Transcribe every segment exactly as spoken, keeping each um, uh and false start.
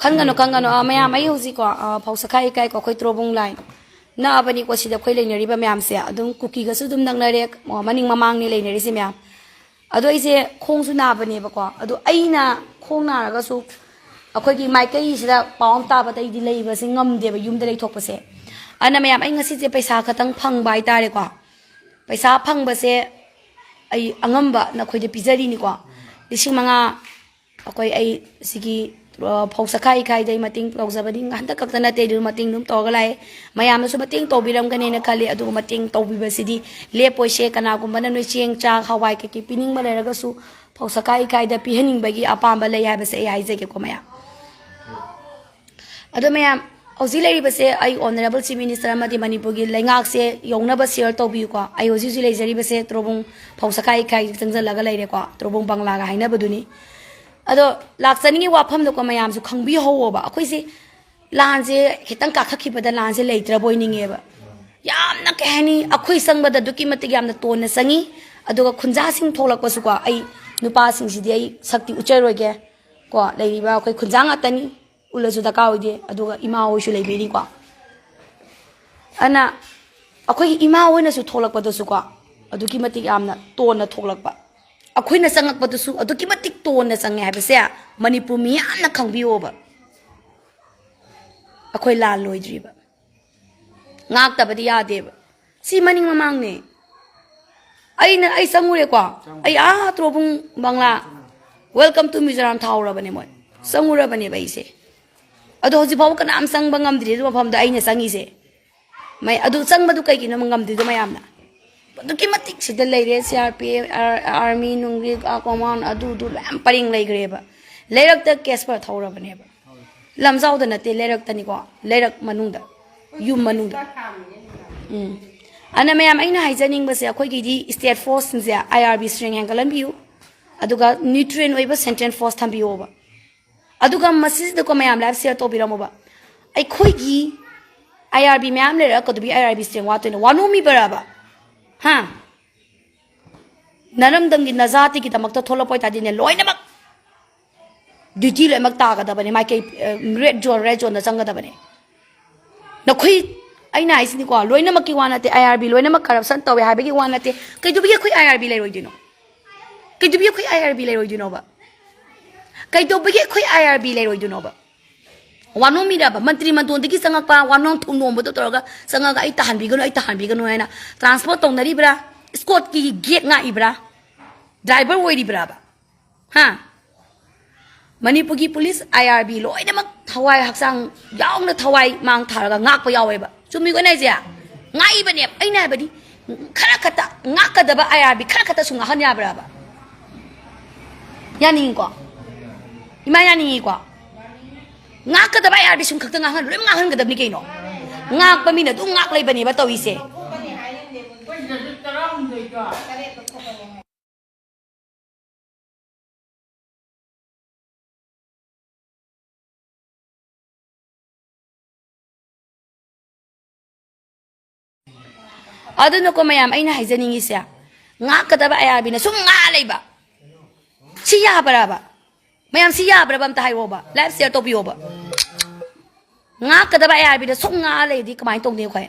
ꯈꯟꯒꯅꯨ, ꯈꯟꯒꯅꯨ꯫ ꯑ, ꯃꯌꯥꯝ, ꯑꯩ ꯍꯧꯖꯤꯛꯀꯣ, ꯑ, ꯐꯧꯁꯈꯥ ꯏꯀꯥꯏꯀꯣ, ꯑꯩꯈꯣꯏ ꯇ꯭ꯔꯣꯕꯨꯡ ꯂꯥꯏꯟ ꯅꯛꯑꯕꯅꯤꯀꯣ꯫ ꯁꯤꯗ ꯑꯩꯈꯣꯏ ꯂꯩꯅꯔꯤꯕ ꯃꯌꯥꯝꯁꯦ ꯑꯗꯨꯝ ꯀꯨꯀꯤꯒꯁꯨ ꯑꯗꯨꯝ ꯅꯛꯅꯔꯦ, ꯑꯣ, ꯃꯅꯤꯡ ꯃꯃꯥꯡꯅꯤ ꯂꯩꯅꯔꯤꯁꯦ ꯃꯌꯥꯝ꯫ ꯑꯗꯣ ꯑꯩꯁꯦ ꯈꯣꯡꯁꯨ ꯅꯥꯕꯅꯦꯕꯀꯣ꯫ ꯑꯗꯣ ꯑꯩꯅ ꯈꯣꯡ ꯅꯥꯔꯒꯁꯨ ꯑꯩꯈꯣꯏꯒꯤ ꯃꯥꯏꯀꯩꯁꯤꯗ ꯄꯥꯎ ꯑꯃ ꯇꯥꯕꯗ ꯑꯩꯗꯤ ꯂꯩꯕꯁꯦ ꯉꯝꯗꯦꯕ, ꯌꯨꯝꯗ ꯂꯩꯊꯣꯛꯄꯁꯦ꯫ ꯑꯗꯨꯅ ꯃꯌꯥꯝ, ꯑꯩ ꯉꯁꯤꯁꯦ ꯄꯩꯁꯥ ꯈꯇꯪ ꯐꯪꯕ ꯍꯥꯏꯇꯥꯔꯦꯀꯣ꯫ ꯄꯩꯁꯥ ꯐꯪꯕꯁꯦ ꯑꯩ ꯑꯉꯝꯕ ꯅꯈꯣꯏꯗ ꯄꯤꯖꯔꯤꯅꯤꯀꯣ꯫ ꯂꯤꯁꯤꯡ ꯃꯉꯥ ꯑꯩꯈꯣꯏ, ꯑꯩ ꯁꯤꯒꯤ, ꯑ, ꯐꯧ ꯆꯈꯥꯏ ꯏꯈꯥꯏꯗ ꯑꯩ ꯃꯇꯦꯡ ꯇꯧꯖꯕꯅꯤ꯫ ꯍꯟꯗꯛ ꯈꯛꯇ ꯅꯠꯇꯦ, ꯑꯗꯨ ꯃꯇꯦꯡ ꯑꯗꯨꯝ ꯇꯧꯔꯒ ꯂꯥꯛꯑꯦ꯫ ꯃꯌꯥꯝꯅꯁꯨ ꯃꯇꯦꯡ ꯇꯧꯕꯤꯔꯝꯒꯅꯦꯅ ꯈꯜꯂꯤ꯫ ꯑꯗꯨꯒ ꯃꯇꯦꯡ ꯇꯧꯕꯤꯕꯁꯤꯗꯤ ꯂꯦꯞꯄꯣꯏꯁꯦ꯫ ꯀꯅꯥꯒꯨꯝꯕꯅ ꯅꯣꯏ ꯆꯦꯡ, ꯆꯥꯛ, ꯍꯋꯥꯏ ꯀꯩꯀꯩ ꯄꯤꯅꯤꯡꯕ ꯂꯩꯔꯒꯁꯨ ꯐꯧ ꯆꯈꯥꯏ ꯏꯈꯥꯏꯗ ꯄꯤꯍꯟꯅꯤꯡꯕꯒꯤ ꯑꯄꯥꯝꯕ ꯂꯩ ꯍꯥꯏꯕꯁꯦ ꯑꯩ ꯍꯥꯏꯖꯒꯦꯀꯣ ꯃꯌꯥꯝ꯫ ꯑꯗꯣ ꯃꯌꯥꯝ, ꯍꯧꯖꯤꯛ ꯂꯩꯔꯤꯕꯁꯦ ꯑꯩ Honourable Chief Minister ꯑꯃꯗꯤ ꯃꯅꯤꯄꯨꯔꯒꯤ ꯂꯩꯉꯥꯛꯁꯦ ꯌꯧꯅꯕ share ꯇꯧꯕꯤꯌꯨꯀꯣ꯫ ꯑꯩ ꯍꯧꯖꯤꯛ ꯍꯧꯖꯤꯛ ꯂꯩꯖꯔꯤꯕꯁꯦ ꯇ꯭ꯔꯣꯕꯨꯡ ꯐꯧ ꯆꯈꯥꯏ ꯏꯈꯥꯏ ꯆꯪꯁꯤꯜꯂꯒ ꯂꯩꯔꯦꯀꯣ, ꯇ꯭ꯔꯣꯕꯨꯡ ꯕꯪꯂꯥꯒ ꯍꯥꯏꯅꯕꯗꯨꯅꯤ꯫ ꯑꯗꯣ ꯂꯥꯛꯆꯅꯤꯡꯉꯤ ꯋꯥꯐꯝꯗꯣꯀꯣ ꯃꯌꯥꯝꯁꯨ ꯈꯪꯕꯤꯍꯧꯋꯣꯕ꯫ ꯑꯩꯈꯣꯏꯁꯦ ꯂꯥꯟꯁꯦ ꯈꯤꯇꯪ ꯀꯥꯈꯠꯈꯤꯕꯗ ꯂꯥꯟꯁꯦ ꯂꯩꯇ꯭ꯔꯕꯣꯏ ꯅꯤꯡꯉꯦꯕ꯫ ꯌꯥꯝꯅ, ꯀꯩ ꯍꯥꯏꯅꯤ, ꯑꯩꯈꯣꯏ ꯆꯪꯕꯗ ꯑꯗꯨꯛꯀꯤ ꯃꯇꯤꯛ ꯌꯥꯝꯅ ꯇꯣꯟꯅ ꯆꯪꯉꯤ꯫ ꯑꯗꯨꯒ ꯈꯨꯟꯖꯥꯁꯤꯡ ꯊꯣꯛꯂꯛꯄꯁꯨꯀꯣ, ꯑꯩ ꯅꯨꯄꯥꯁꯤꯡꯁꯤꯗꯤ ꯑꯩ ꯁꯛꯇꯤ ꯎꯠꯆꯔꯣꯏꯒꯦ ꯀꯣ, ꯂꯩꯔꯤꯕ ꯑꯩꯈꯣꯏ ꯈꯨꯟꯖꯥ ꯉꯥꯛꯇꯅꯤ, ꯎꯠꯂꯁꯨ ꯗꯔꯀꯥꯔ ꯑꯣꯏꯗꯦ꯫ ꯑꯗꯨꯒ ꯏꯃꯥ ꯍꯣꯏꯁꯨ ꯂꯩꯕꯤꯔꯤꯀꯣ꯫ ꯑꯗꯨꯅ ꯑꯩꯈꯣꯏꯒꯤ ꯏꯃꯥ ꯍꯣꯏꯅꯁꯨ ꯊꯣꯛꯂꯛꯄꯗꯁꯨꯀꯣ, ꯑꯗꯨꯛꯀꯤ ꯃꯇꯤꯛ ꯌꯥꯝꯅ ꯇꯣꯟꯅ ꯊꯣꯛꯂꯛꯄ꯫ ꯑꯩꯈꯣꯏꯅ ꯆꯪꯉꯛꯄꯗꯨꯁꯨ ꯑꯗꯨꯛꯀꯤ ꯃꯇꯤꯛ ꯇꯣꯟꯅ ꯆꯪꯉꯦ ꯍꯥꯏꯕꯁꯦ ꯃꯅꯤꯄꯨꯔ ꯃꯤꯌꯥꯝꯅ ꯈꯪꯕꯤꯌꯣꯕ꯫ ꯑꯩꯈꯣꯏ ꯂꯥꯟ ꯂꯣꯏꯗ꯭ꯔꯤꯕ꯫ ꯉꯥꯛꯇꯕꯗꯤ ꯌꯥꯗꯦꯕ꯫ ꯁꯤ ꯃꯅꯤꯡ ꯃꯃꯥꯡꯅꯦ꯫ ꯑꯩꯅ, ꯑꯩ ꯆꯪꯉꯨꯔꯦꯀꯣ꯫ ꯑꯩ ꯑꯥ ꯇ꯭ꯔꯣꯕꯨꯡ ꯕꯪꯂꯥ, "Welcome to Mizoram" ꯊꯥꯍꯧꯔꯕꯅꯦ ꯃꯣꯏ꯫ ꯆꯪꯉꯨꯔꯕꯅꯦꯕ ꯑꯩꯁꯦ꯫ ꯑꯗꯣ ꯍꯧꯖꯤꯛ ꯐꯥꯎꯕ ꯀꯅꯥꯝ ꯆꯪꯕ ꯉꯝꯗ꯭ꯔꯤ ꯑꯗꯨ ꯃꯐꯝꯗ ꯑꯩꯅ ꯆꯪꯉꯤꯁꯦ꯫ ꯃꯩ-, ꯑꯗꯨ ꯆꯪꯕꯗꯨ ꯀꯩꯒꯤꯅꯣ ꯉꯝꯗ꯭ꯔꯤꯗꯣ ꯃꯌꯥꯝꯅ? ꯑꯗꯨꯛꯀꯤ ꯃꯇꯤꯛ ꯁꯤꯗ ꯂꯩꯔꯦ, C R P F, ꯑꯥꯔ-, ꯑꯥꯔꯃꯤ, ꯅꯨꯡꯒ꯭ꯔꯤ, ꯑꯥ, ꯀꯃꯥꯟ, ꯑꯗꯨꯗꯨ ꯃꯌꯥꯝ ꯄꯔꯦꯡ ꯂꯩꯈ꯭ꯔꯦꯕ꯫ ꯂꯩꯔꯛꯇ ꯀꯦꯁꯄꯔ ꯊꯧꯔꯕꯅꯦꯕ꯫ ꯂꯝꯖꯥꯎꯗ ꯅꯠꯇꯦ, ꯂꯩꯔꯛꯇꯅꯤꯀꯣ, ꯂꯩꯔꯛ ꯃꯅꯨꯡꯗ, ꯌꯨꯝ ꯃꯅꯨꯡꯗ꯫ ꯎꯝ꯫ ꯑꯗꯨꯅ ꯃꯌꯥꯝ, ꯑꯩꯅ ꯍꯥꯏꯖꯅꯤꯡꯕꯁꯦ, ꯑꯩꯈꯣꯏꯒꯤꯗꯤ state forceꯁꯤꯡꯁꯦ, I R B strength ꯍꯦꯟꯒꯠꯍꯟꯕꯤꯌꯨ, ꯑꯗꯨꯒ neutral ꯑꯣꯏꯕ central force ꯊꯝꯕꯤꯌꯣꯕ꯫ ꯑꯗꯨꯒ ꯃꯁꯤꯁꯤꯗꯀꯣ ꯃꯌꯥꯝ live share ꯇꯧꯕꯤꯔꯝꯃꯣꯕ꯫ ꯑꯩꯈꯣꯏꯒꯤ I R B ꯃꯌꯥꯝ ꯂꯩꯔꯒ ꯀꯩꯗꯧꯕꯤ I R B strength ꯋꯥꯠꯇꯣꯏꯅꯣ? ꯋꯥꯅꯣꯝꯃꯤꯕꯔꯕ? ꯍꯥ? ꯅꯔꯝꯗꯝꯒꯤ ꯅꯖꯥꯇꯤꯒꯤꯗꯃꯛꯇ ꯊꯣꯛꯂꯛꯄ ꯑꯣꯏꯇꯥꯔꯗꯤꯅꯦ, ꯂꯣꯏꯅꯃꯛ ꯗ꯭ꯌꯨꯇꯤ ꯂꯣꯏꯅꯃꯛ ꯇꯥꯒꯗꯕꯅꯦ, ꯃꯥꯏꯀꯩ, ꯔꯦꯗ ꯖꯣꯟ, ꯔꯦꯗ ꯖꯣꯟꯗ ꯆꯪꯒꯗꯕꯅꯦ꯫ ꯅꯈꯣꯏ, ꯑꯩꯅ ꯍꯥꯏꯁꯤꯅꯤꯀꯣ, ꯂꯣꯏꯅꯃꯛꯀꯤ ꯋꯥ ꯅꯠꯇꯦ, ꯑꯥꯏ ꯑꯥꯔ ꯕꯤ ꯂꯣꯏꯅꯃꯛ ꯀꯔꯞꯁꯟ ꯇꯧꯋꯦ ꯍꯥꯏꯕꯒꯤ ꯋꯥ ꯅꯠꯇꯦ꯫ ꯀꯩꯗꯧꯕꯒꯤ ꯑꯩꯈꯣꯏ ꯑꯥꯏ ꯑꯥꯔ ꯕꯤ ꯂꯩꯔꯣꯏꯗꯣꯏꯅꯣ? ꯀꯩꯗꯧꯕꯒꯤ ꯑꯩꯈꯣꯏ ꯑꯥꯏ ꯑꯥꯔ ꯕꯤ ꯂꯩꯔꯣꯏꯗꯣꯏꯅꯣꯕ? ꯀꯩꯗꯧꯕꯒꯤ ꯑꯩꯈꯣꯏ ꯑꯥꯏ ꯑꯥꯔ ꯕꯤ ꯂꯩꯔꯣꯏꯗꯣꯏꯅꯣꯕ? ꯋꯥꯅꯣꯝꯃꯤꯔꯕ? ꯃꯟꯇ꯭ꯔꯤ ꯃꯟꯗꯣꯟꯗꯒꯤ ꯆꯪꯉꯛꯄ ꯋꯥꯅꯣꯝ ꯊꯣꯡꯅꯣꯝꯕꯗꯣ ꯇꯧꯔꯒ ꯆꯪꯉꯒ "ꯑꯩ ꯇꯥꯍꯟꯕꯤꯒꯅꯨ, ꯑꯩ ꯇꯥꯍꯟꯕꯤꯒꯅꯨ" ꯍꯥꯏꯅ ꯇ꯭ꯔꯥꯟꯁꯄꯣꯔꯠ ꯇꯧꯅꯔꯤꯕ꯭ꯔꯥ? ꯏꯁꯀꯣꯠꯀꯤ ꯒꯦꯠ ꯉꯥꯛꯏꯕ꯭ꯔꯥ? ꯗ꯭ꯔꯥꯏꯚꯔ ꯑꯣꯏꯔꯤꯕ꯭ꯔꯥꯕ? ꯍꯥ? ꯃꯅꯤꯄꯨꯔꯒꯤ ꯄꯨꯂꯤꯁ, ꯑꯥꯏ ꯑꯥꯔ ꯕꯤ ꯂꯣꯏꯅꯃꯛ ꯊꯋꯥꯏ ꯍꯛꯆꯥꯡ ꯌꯥꯎꯅ ꯊꯋꯥꯏ ꯃꯥꯡ ꯊꯥꯔꯒ ꯉꯥꯛꯄ ꯌꯥꯎꯋꯦꯕ꯫ ꯆꯨꯝꯃꯤꯀꯣ ꯑꯩꯅ ꯍꯥꯏꯁꯦ? ꯉꯥꯛꯏꯕꯅꯦꯕ꯫ ꯑꯩꯅ ꯍꯥꯏꯕꯗꯤ ꯈꯔ ꯈꯛꯇ ꯉꯥꯛꯀꯗꯕ ꯑꯥꯏ ꯑꯥꯔ ꯕꯤ ꯈꯔ ꯈꯛꯇꯁꯨ ꯉꯥꯛꯍꯟ ꯌꯥꯕ꯭ꯔꯕ? ꯌꯥꯅꯤꯡꯉꯤꯀꯣ? ꯏꯃꯥ, ꯌꯥꯅꯤꯡꯉꯤꯀꯣ? ꯉꯥꯛꯀꯗꯕ ꯑꯥꯏ ꯑꯥꯔ ꯕꯤ ꯁꯨꯝ ꯈꯛꯇ ꯉꯥꯡꯍꯟ, ꯂꯣꯏꯅꯃꯛ ꯉꯥꯡꯍꯟꯒꯗꯕꯅꯤ ꯀꯩꯅꯣ꯫ ꯉꯥꯛꯄ ꯃꯤꯅ ꯑꯗꯨꯝ ꯉꯥꯛ ꯂꯩꯕꯅꯦꯕ ꯇꯧꯔꯤꯁꯦ꯫ ꯑꯗꯨꯅꯀꯣ ꯃꯌꯥꯝ, ꯑꯩꯅ ꯍꯥꯏꯖꯅꯤꯡꯉꯤꯁꯦ, ꯉꯥꯛꯀꯗꯕ ꯑꯥꯏ ꯑꯥꯔ ꯕꯤꯅ ꯁꯨꯝ ꯉꯥꯛ ꯂꯩꯕ꯫ ꯁꯤ ꯌꯥꯕ꯭ꯔꯕ? ꯃꯌꯥꯝ, ꯁꯤ ꯌꯥꯕ꯭ꯔꯕ? ꯑꯝꯇ ꯍꯥꯏꯔꯛꯑꯣꯕ, ꯂꯥꯏꯐ ꯁꯤꯌꯔ ꯇꯧꯕꯤꯌꯣꯕ꯫ ꯉꯥꯛꯀꯗꯕ ꯑꯥꯏ ꯑꯥꯔ ꯕꯤꯗ ꯁꯨꯝ ꯉꯥꯛ ꯂꯩꯔꯗꯤ ꯀꯃꯥꯏꯅ ꯇꯧꯅꯤ ꯑꯩꯈꯣꯏ?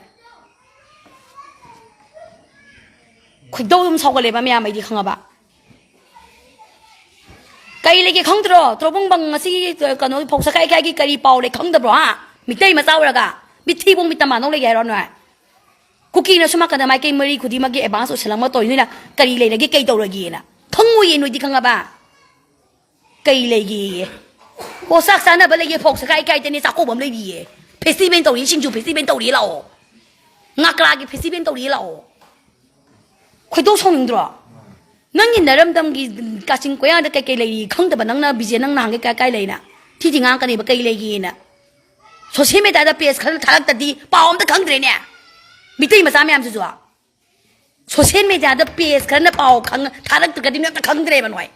ꯈꯣꯏꯗꯧ ꯑꯗꯨꯝ ꯁꯥꯎꯒꯠꯂꯦꯕ ꯃꯌꯥꯝ, ꯑꯩꯗꯤ ꯈꯪꯉꯕ? ꯀꯔꯤ ꯂꯩꯒꯦ ꯈꯪꯗ꯭ꯔꯣ? ꯇ꯭ꯔꯣꯕꯨꯡꯕꯪ ꯉꯁꯤ ꯀꯩꯅꯣ ꯐꯧ ꯁꯈꯥꯏ ꯈꯥꯏꯒꯤ ꯀꯔꯤ ꯄꯥꯎ ꯂꯩ ꯈꯪꯗꯕ꯭ꯔꯣ? ꯍꯥ? ꯃꯤꯇꯩ ꯃꯆꯥ ꯑꯣꯏꯔꯒ ꯃꯤꯊꯤꯕꯣꯡ ꯃꯤꯠꯇ ꯃꯥꯟꯅꯧ ꯂꯩꯒꯦ ꯍꯥꯏꯔꯣ ꯅꯣꯏ? ꯀꯨꯀꯤꯅ ꯁꯣꯝ ꯅꯥꯀꯟꯗ ꯃꯥꯏꯀꯩ ꯃꯔꯤ ꯈꯨꯗꯤꯡꯃꯛꯀꯤ ꯑꯦꯗꯚꯥꯟꯁ ꯑꯣꯏꯁꯜꯂꯝꯃ ꯇꯧꯔꯤ, ꯅꯣꯏꯅ ꯀꯔꯤ ꯂꯩꯔꯒꯦ, ꯀꯩ ꯇꯧꯔꯒꯦꯅ? ꯈꯪꯉꯣꯏꯌꯦ ꯅꯣꯏꯗꯤ, ꯈꯪꯉꯕ? ꯀꯩ ꯂꯩꯒꯦꯌꯦ? ꯑꯣ, ꯆꯥꯛ ꯆꯥꯅꯕ ꯂꯩꯌꯦ, ꯐꯧ ꯁꯈꯥꯏ ꯀꯥꯏꯗꯅꯦ, ꯆꯥꯛꯀꯧꯕ ꯑꯃ ꯂꯩꯔꯤꯌꯦ, ꯐꯦꯁꯇꯤꯚꯦꯜ ꯇꯧꯔꯤ, ꯁꯤꯡꯖꯨ ꯐꯦꯁꯇꯤꯚꯦꯜ ꯇꯧꯔꯤ ꯂꯥꯛꯑꯣ, ꯉꯥꯀ꯭ꯔꯥꯒꯤ ꯐꯦꯁꯇꯤꯚꯦꯜ ꯇꯧꯔꯤ ꯂꯥꯛꯑꯣ꯫ ꯈꯣꯏꯗꯧ ꯁꯥꯎꯅꯤꯡꯗ꯭ꯔꯣ? ꯅꯪꯒꯤ ꯅꯔꯝꯗꯝꯒꯤ ꯀꯥꯆꯤꯟ ꯀꯣꯌꯥꯗ ꯀꯩꯀꯩ ꯂꯩꯔꯤ ꯈꯪꯗꯕ ꯅꯪꯅ, ꯕꯤꯖꯦ, ꯅꯪ ꯅꯍꯥꯟꯒꯩ ꯀꯥꯏ ꯀꯥꯏ ꯂꯩꯅ? ꯊꯤ ꯊꯤ ꯉꯥꯡꯉꯛꯀꯅꯦꯕ, ꯀꯩ ꯂꯩꯒꯦꯅ? ꯁꯣꯁꯤꯌꯦꯜ ꯃꯦꯗꯤꯌꯥꯗ ꯄꯦꯖ ꯈꯔ ꯊꯥꯔꯛꯇꯗꯤ ꯄꯥꯎ ꯑꯝꯇ ꯈꯪꯗ꯭ꯔꯦꯅꯦ, ꯃꯤꯇꯩ ꯃꯆꯥ ꯃꯌꯥꯝꯁꯤꯁꯨ꯫ ꯁꯣꯁꯤꯌꯦꯜ ꯃꯦꯗꯤꯌꯥꯗ ꯄꯦꯖ ꯈꯔꯅ ꯄꯥꯎ ꯈꯪ-, ꯊꯥꯔꯛꯇ꯭ꯔꯒꯗꯤ ꯅꯣꯏ ꯑꯝꯇ ꯈꯪꯗ꯭ꯔꯦꯕ ꯅꯣꯏ꯫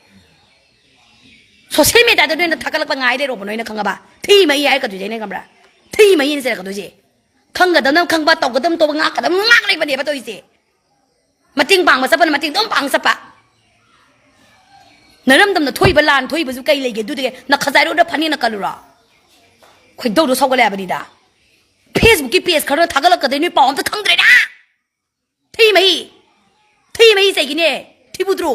ꯁꯣꯁꯤꯌꯦꯜ ꯃꯦꯗꯤꯌꯥꯗ ꯅꯣꯏꯅ ꯊꯥꯒꯠꯂꯛꯄ ꯉꯥꯏ ꯂꯩꯔꯣꯕ ꯅꯣꯏꯅ, ꯈꯪꯉꯕ? ꯊꯤ ꯃꯍꯤ ꯍꯥꯏꯔꯛꯀꯗꯣꯏꯁꯦ ꯑꯩꯅ, ꯈꯪꯕ꯭ꯔꯥ? ꯊꯤ ꯃꯍꯤꯅ ꯆꯩꯔꯛꯀꯗꯣꯏꯁꯦ꯫ ꯈꯪꯒꯗꯕꯅ ꯈꯪꯕ, ꯇꯧꯒꯗꯕꯅ ꯇꯧꯕ, ꯉꯥꯛꯀꯗꯕꯅ ꯉꯥꯛ ꯂꯩꯕꯅꯦꯕ ꯇꯧꯔꯤꯁꯦ꯫ ꯃꯇꯦꯡ ꯄꯥꯡꯕ ꯆꯠꯄꯅ ꯃꯇꯦꯡ ꯑꯗꯨꯝ ꯄꯥꯡ ꯆꯠꯄ꯫ ꯅꯔꯝꯗꯝꯅ ꯊꯣꯛꯏꯕ ꯂꯥꯟ ꯊꯣꯛꯏꯕꯁꯨ ꯀꯩ ꯂꯩꯒꯦ? ꯑꯗꯨꯗꯒꯤ ꯅꯈꯖꯥꯏꯔꯣꯗ ꯐꯅꯦꯛꯅ ꯀꯜꯂꯨꯔꯣ? ꯈꯣꯏꯗꯧꯗꯣ ꯁꯧꯒꯠꯂꯦ ꯍꯥꯏꯕꯅꯤꯗ꯫ ꯐꯦꯁꯕꯨꯛꯀꯤ ꯄꯦꯖ ꯈꯔꯅ ꯊꯥꯒꯠꯂꯛꯀꯗꯣꯏ ꯅꯣꯏ ꯄꯥꯎ ꯑꯝꯇ ꯈꯪꯗ꯭ꯔꯦꯅ꯫ ꯊꯤ ꯃꯍꯤ꯫ ꯊꯤ ꯃꯍꯤ ꯆꯩꯒꯤꯅꯦ꯫ ꯊꯤꯕꯨꯗ꯭ꯔꯣ꯫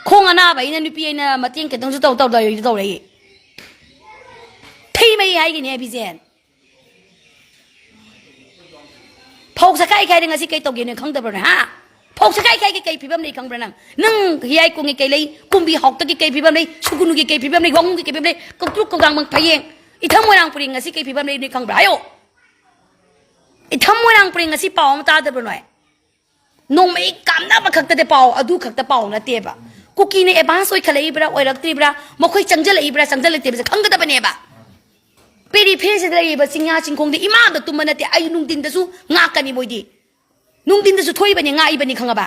ꯈꯣꯡ ꯑꯅꯥꯕ ꯑꯩꯅ ꯅꯨꯄꯤ ꯑꯩꯅ ꯃꯇꯦꯡ ꯈꯤꯇꯪꯁꯨ ꯇꯧ ꯇꯧꯗ ꯇꯧꯔꯛꯏ꯫ ꯊꯤ ꯃꯍꯤ ꯍꯥꯏꯒꯤꯅꯦ ꯕꯤꯖꯦꯟ꯫ ꯐꯧ ꯁꯀꯥꯏ ꯈꯥꯏꯔꯦ ꯉꯁꯤ ꯀꯩ ꯇꯧꯒꯦꯅ ꯈꯪꯗꯕ꯭ꯔꯅꯦ ꯍꯥ? ꯐꯧ ꯁꯀꯥꯏ ꯈꯥꯏꯒꯤ ꯀꯩ ꯐꯤꯕꯝ ꯂꯩ ꯈꯪꯕ꯭ꯔꯥ ꯅꯪ? ꯅꯪ ꯍꯤꯌꯥꯏ ꯀꯣꯡꯒꯤ ꯀꯩ ꯂꯩ? ꯀꯨꯝꯕꯤ ꯍꯥꯎꯇꯒꯤ ꯀꯩ ꯐꯤꯕꯝ ꯂꯩ? ꯁꯨꯒꯨꯅꯨꯒꯤ ꯀꯩ ꯐꯤꯕꯝ ꯂꯩ? ꯋꯥꯉꯨꯒꯤ ꯀꯩ ꯐꯤꯕꯝ ꯂꯩ? ꯀꯧꯇ꯭ꯔꯨꯛ ꯀꯧꯗꯥꯡꯃꯛ ꯐꯌꯦꯡ꯫ ꯏꯊꯝ ꯃꯣꯏꯔꯥꯡ ꯄꯨꯔꯦꯡ ꯉꯁꯤ ꯀꯩ ꯐꯤꯕꯝ ꯂꯩ ꯅꯣꯏ ꯈꯪꯕ꯭ꯔꯥ? ꯍꯥꯏꯌꯣ꯫ ꯏꯊꯝ ꯃꯣꯏꯔꯥꯡ ꯄꯨꯔꯦꯡ ꯉꯁꯤ ꯄꯥꯎ ꯑꯃ ꯇꯥꯗꯕ꯭ꯔꯥ ꯅꯣꯏ? ꯅꯣꯡꯃꯩ ꯀꯥꯞꯅꯕ ꯈꯛꯇꯗꯤ ꯄꯥꯎ, ꯑꯗꯨ ꯈꯛꯇ ꯄꯥꯎ ꯅꯠꯇꯦꯕ꯫ ꯀꯨꯀꯤꯅ ꯑꯦꯗꯚꯥꯟꯁ ꯑꯣꯏꯈꯠꯂꯛꯏꯕ꯭ꯔꯥ ꯑꯣꯏꯔꯛꯇ꯭ꯔꯤꯕ꯭ꯔꯥ, ꯃꯈꯣꯏ ꯆꯪꯁꯤꯜꯂꯛꯏꯕ꯭ꯔꯥ ꯆꯪꯁꯤꯜꯂꯛꯇ꯭ꯔꯤꯕ꯭ꯔꯥ ꯈꯪꯒꯗꯕꯅꯦꯕ꯫ ꯄꯦꯔꯤꯐꯦꯔꯤꯁꯤꯗ ꯂꯩꯔꯤꯕ ꯆꯤꯡꯌꯥ ꯆꯤꯡꯈꯣꯡꯗ ꯏꯃꯥ ꯑꯝꯇ ꯇꯨꯝꯕ ꯅꯠꯇꯦ꯫ ꯑꯩ ꯅꯨꯡꯊꯤꯟꯗꯁꯨ ꯉꯥꯛꯀꯅꯤ ꯃꯣꯏꯗꯤ꯫ ꯅꯨꯡꯊꯤꯟꯗꯁꯨ ꯊꯣꯛꯏꯕꯅꯤ, ꯉꯥꯛꯏꯕꯅꯤ ꯈꯪꯉꯕ?